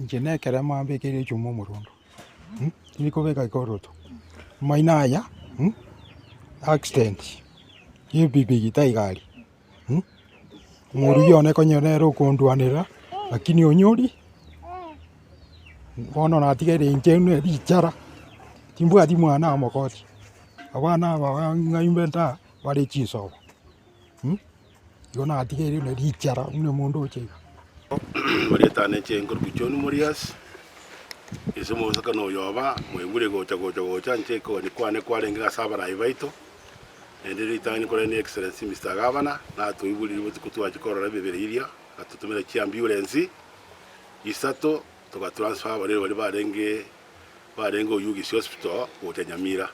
Inche nekerema mbekeire echuma omorondo, tindi kobeka ekoroto, amaino aya, accident ya epikipiki taiga aria, omorugi one konya nere okondwanera, lakini onyori, bono natigaire inche buna richara, timbwati mwana amokoti, abana aba ng'ai mbenta aa, bare chinsobo. Igo natigeire buna richara buna omonto ocha iga. Marieta ane inche nkorokwa John Morias, ase omobosokano oyo oba, mwaigure gocha gocha gocha inche ekogania kwane kwarenge ase abarai baito, naende ritang'ani korende ni Excellency Mister Gavana, natoigurire botuko twachia korora emebere eria, agatotomera chiambulance isato, toga transfer abarwaire baria barenge barenge Oyugis Hospital gocha Nyamira.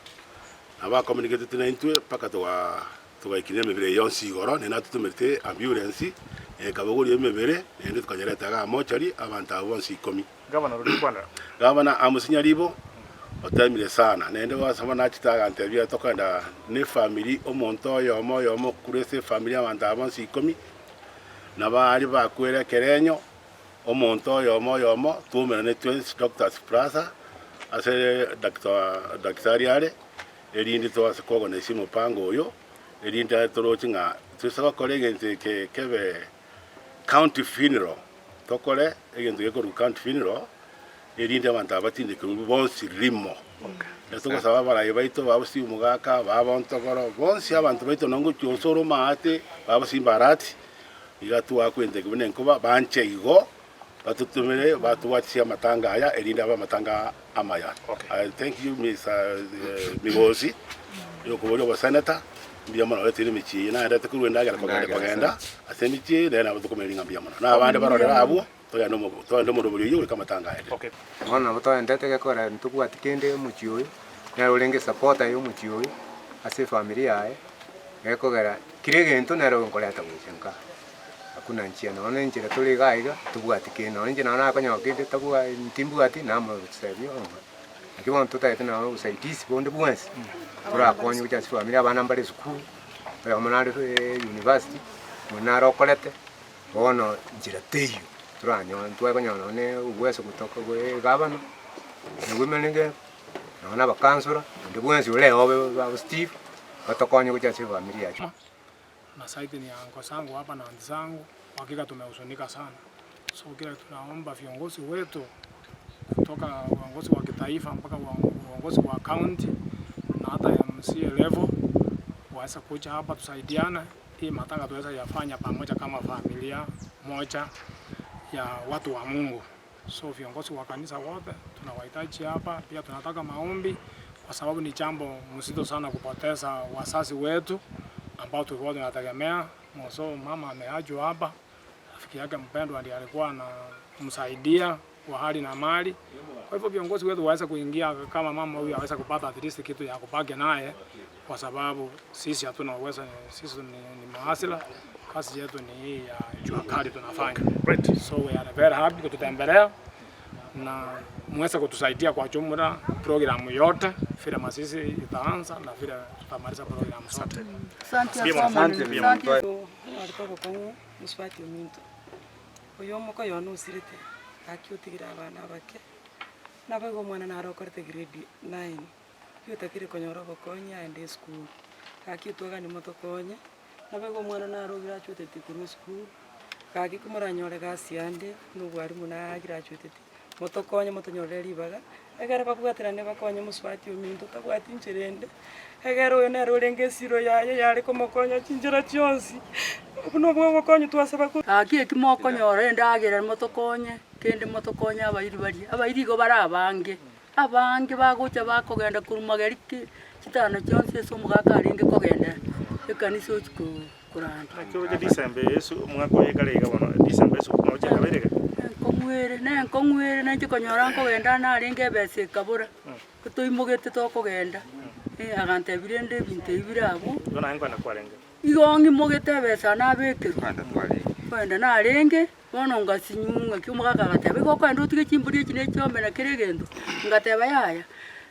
Nabo acommunicatete naintwe mpaka togaa. Togaikinia emebere eye yonsi igoro, naende natotomerete ambulance, ekabogoria emebere, naende tukanyereta igaa mochari abanto abwo bonsi ikomi. Gavana orori kwanera. Gavana Amos Nyaribo otemire sana, naende gwasoma nachete agantebia tokogenda ne efamiri omonto oyomo oyomo korwa ase efamiri abanto aba bonsi ikomi, nabo aria bakwere ekerenyo, omonto oyomo oyomo twaumerane twensi Doctors Plaza ase Doctor daktari are. Erinde toase kogonesia omopango oyo, erinde aye toroche ng'a toise gokora egento eke kebe county funeral, tokore egento gekorokwa county funeral, erinde abanto aba batindekerwe bonsi rimo. Ekero togosaba abarai baito babosie omogaka, babontogoro, bonsi abanto baito nonye ngochia gose ore omoate, babosie mbarati, iga twakwenta buna enkoba, banche igo. Batotomere batobwatisie amatanga aya, erinde abe amatanga amaya. I thank you Mister Migosi, yokoboria oboseneta, mbuya mono oretire emechie eye naendete korwa endagera kogenda kogenda ase emechie eye, nere nabo tokomeria ng'a mbuya mono. Na abande barorere abwo, togende omo togende omorobori oyio goika amatanga aende. Bono nabo toendete gekogera ntobwati kende omochie oyo, nere orenge esupporter ya omochie oyo, ase efamiri yaye, gekogera kera egento nere okoreta gocha nka. Hakuna njia nonya na enchera tore iga iga tobwati kende, nonya inche nonya nakonyora kende tabwa timbwati namotebia ong'e. Naki bono totagete nonya obosaidizi bonde bwensi, torakonywe gocha ase efamiri abana mbare esukuru, oyomo nare university, onde nare okorete, bono nchera teiyo toranyore ntwakonyora nonya na obweso gotoka bwa egavana, na women rep, nonya na abakansora, onde bwensi ore obe babo Steve, batokonye gocha ase efamiri yaito. Na side ya anko zangu hapa na anti zangu kwa hakika tumehuzunika sana so kile tunaomba viongozi wetu kutoka uongozi wa kitaifa mpaka uongozi wa county na hata MCA level waweze kuja hapa tusaidiane hii matanga tuweze yafanya pamoja kama familia moja ya watu wa Mungu. So viongozi wa kanisa wote tunawahitaji hapa, pia tunataka maombi kwa sababu ni jambo mzito sana kupoteza wazazi wetu ambao tulikuwa tunategemea. So mama ameachwa hapa, rafiki yake mpendwa ndiye alikuwa anamsaidia kwa hali na mali. Kwa hivyo viongozi wetu waweze kuingia, kama mama huyu aweze kupata at least kitu ya kubaki naye, kwa sababu sisi hatuna uwezo, sisi ni, ni mahasila kazi yetu ni hii ya jua kali tunafanya. Great. So we are very happy kututembelea na muweze kutusaidia kwa jumla programu yote vile mazishi itaanza na vile tutamaliza programu zote. Asante Asante. asante. Asante. Narete obokong'u mosubati ominto, oyo omoka oyo one osirete, gaki otigire abana abake, naboigo omwana nare okorete grade nine, oyotakire konyora obokonyi aende esukuru, gaki etwagani motokonye. Naboigo omwana nare ograduateti korwa esukuru, gaki komoranyore gasi ande, buna obwarimu nagraduateti, motokonye motonyorere ribaga, egere babwaterane bakonye mosubati ominto tabwati nchera ende, egere oyo nere orenge esiro yaye yare komokonya chinchera chionsi, obwo nobwo obokonyi twasaba ko. Gaki eki mokonyora endagera motokonye, kende motokonye abairi baria, abairi igo bare abange, Abange bagocha bakogenda korwa mageri ki chitano chionsi ase omogaka arenge kogenda ekanisa ochia koranda. Naki oroche December eye esu omwaka oye ekare iga bono December esuku nabo chiakabeire iga? Enkong'u ere, na enkong'u ere nainche konyora nkogenda narenge ebesa ekabora, toimogete tokogenda, agantebia rende ebinto ebi bire abwo. Igo naye nkoenda kwarenge? Igo ng'imogete ebesa nabekerwa, nkoenda narenge. Bono ngasinywa ng'aki omogaka agateba, igo okoenda otige chimbori echi ne chiombe na kera egento? Ngateba yaya,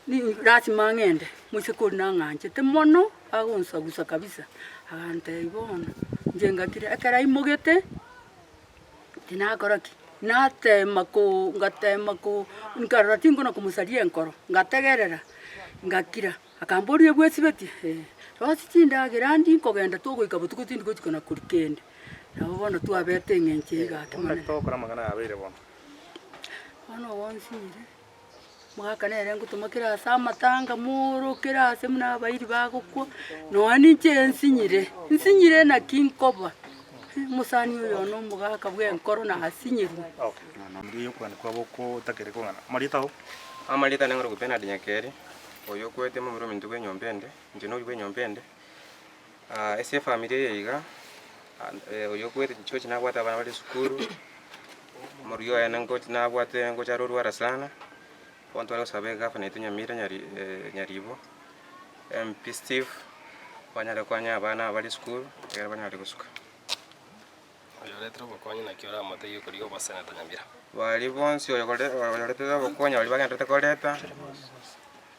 ni lasima ng'ende, moiseke oria nang'anchete mono, agonsagusa kabisa, agantebia bono, inche ngakira, ekero aimogete, tinakora ki? Natema ko ngatema ko nkarora tinkona komosaria enkoro, ngategerera, ngakira. Akamboria ebwesibetie? Ee. Rosia chindagera ndi nkogenda togoika botuko tindi gochia kona koria kende. Nabo bono twabete eng'encho eye gaki Bono monene. naki togokora amang'ana aya abeire bono? Bono ogonsinyire, omogaka nere ngotoma kera ase amatanga moro kera ase buna abairi bagokwa, nonya ninche nsinyire, nsinyire naki nkoba, omosani oyo one omogaka bwa enkoro nasinyirwe. Okay. Ndiyo okogania kwabo okotakere kong'ana. Amarieta ao? Amarieta ane ng'oroku Benard Nyakeri, oyo okwete momura ominto bw'enyomba ende, inche noria bw'enyomba ende. Ase efamiri eye iga, oyo okwete George nabwate abana bare esukuru, omorugi oye ngochi nabwate ngocha are orwara sana, bono tware gosaba egavana yaito Nyamira Nyari Nyaribo, MP Steve, banyare konya abana aba bare esukuru, ekero banyare gosuka. Oyoretire obokonyi naki oramotebie okorigia oboseneta nyamira. Baria bonsi oyoretire obokonyi baria bagenderete koreta,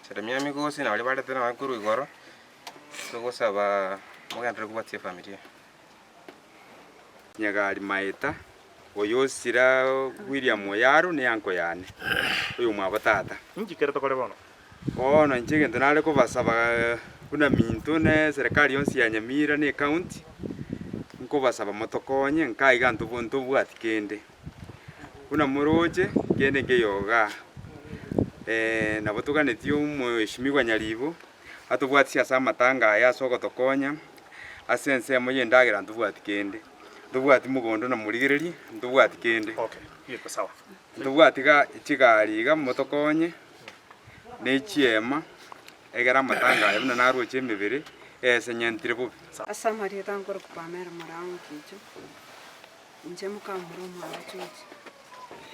Jeremia Migosi na baria baretire nonye korwa igoro, togosaba mogenderere kobwatia efamiri eye. Nyagari Maeta, oyo osira William Oyaro ne uncle yane, oyomwabo tata. Inki kere tokore bono? Bono inche egento nare kobasaba buna minto ne eserekari yonsi ya Nyamira na ecounty, nkobasaba motokonye nka iga ntobo ntobwati kende. Buna moroche, kende nkeiyo igaa. Nabo toganetie omweshimiwa Nyaribo, atobwatisie ase amatanga aya ase ogotokonya, ase ensemo ya endagera ntobwati kende. Ntobwati mogondo na morigereria, ntobwati kende. Okay, iko sawa. Ntobwati ga chigari iga motokonye. Ne chiema, egere amatanga aya buna naroche emebere esenyentire bobe. Ase amarieta nkorokwa Pamela Moraa Okicho, inche mokamura omwabo George,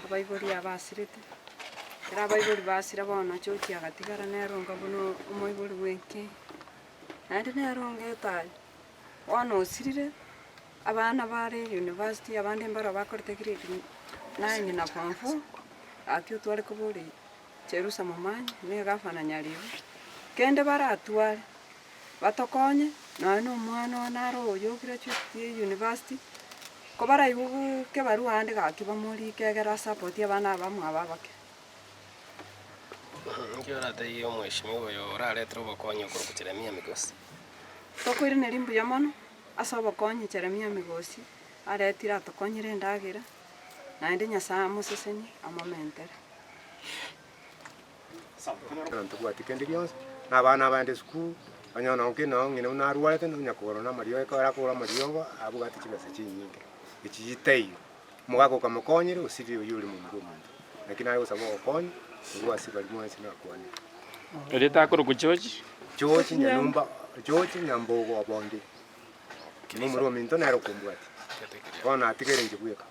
abaibori aba basirete, ekero abaibori basira bono George agatigara nere onga buna omoibori bwa enka eye, naende nere onga etari, bono osirire, abana bare university abande mbaro bakorete grade nine na form four, gaki otware koboria Jerusa momanyi, na egafana nyaribo, kende baratware, batokonye, nonya na omwana one naro oyo ograduatetie university, ko baraigwe kebarua ande gaki bamorike egere asapoti abana aba mwabo abake. Inki oratebie omweshimiwa oyo oraretere obokonyi okorokwa Jeremia Migosi? Tokoiraneria mbuya mono ase obokonyi Jeremia Migosi aretire atokonyire endagera, naende Nyasaye amosesenie amomentere. Ntobwati kende gionsi, na abana abande esukuru, onye nonye ki nonye ng'ina buna arwarete nonya kogora na amariogo ekero akogora amariogo abwate chibesa chinyinge, echi chitaiyo. Omogaka okamokonyire osirire oyio ore momura omonto. Naki naye gosaba ogokonya, korwa ase baria mwensi nakwanire. Erieta akorokwa George. George Nyanumba, George Nyambogo Obondi, momura ominto nere okombwatia. Bono natigere inche bweka.